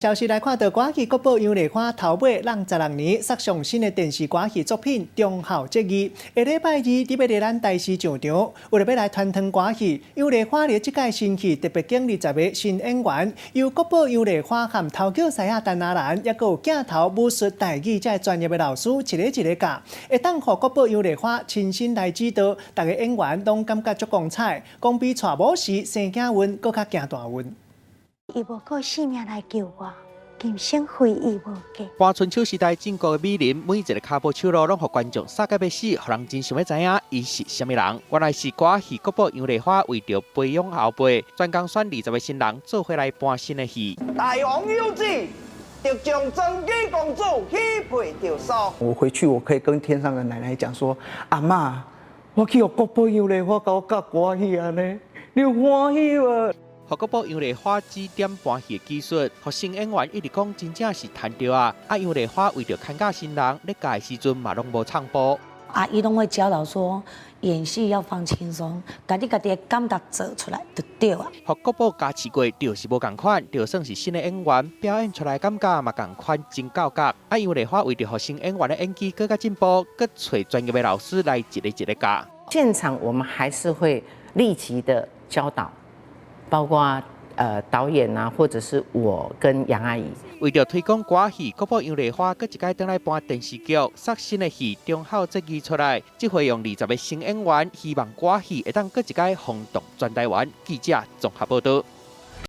消息來看到歌戲國寶楊麗花頭尾湳16年殺上新的電視歌戲作品《忠孝節義》，下禮拜二佇欲佇咱台視上場。為著欲來傳承歌戲，楊麗花佇這屆新戲特別請20個新演員，由國寶楊麗花和頭腳師仔陳阿蘭，抑閣有鏡頭武術台語這專業的老師一個一個教，會當予國寶楊麗花親身來指導，逐个演員攏感覺足光彩，講比娶某時生囝運閣較行大運。伊無顧性命來救我，今生非伊無嫁。搬春秋時代晉國的美人，每一个跤步手路攏予觀眾煞甲欲死，予人真想欲知影伊是啥物人。原來是歌戲國寶楊麗花為著培養後輩，專工選20個新人做伙來搬新的戲。大王有旨，特將真姬公主許配著索。我回去我可以跟天上的奶奶講說：阿嬤，我去予國寶楊麗花共我教歌戲按呢，你有歡喜無？予國寶楊麗花指點搬戲的技術，予新演員一直講真正是彈著啊！啊，楊麗花為著牽教新人，咧教的時陣嘛攏無藏步。阿姨攏會教導說，演戲要放輕鬆，共你家己的感覺做出來就對啊。予國寶加持過，就是無仝款，就算是新的演員表演出來感覺嘛仝款，真夠格。啊，楊麗花為著予新演員的演技閣較進步，閣揣專業的老師來一个一个教。現場我們還是會立即的教導。包括導演啊，或者是我跟楊阿姨。為著推廣歌戲，國寶楊麗花閣一擺轉來搬電視劇，殺新的戲《忠孝節義》出來，這回用20個新演員，希望歌戲會當閣一擺轟動全台灣。記者綜合報導。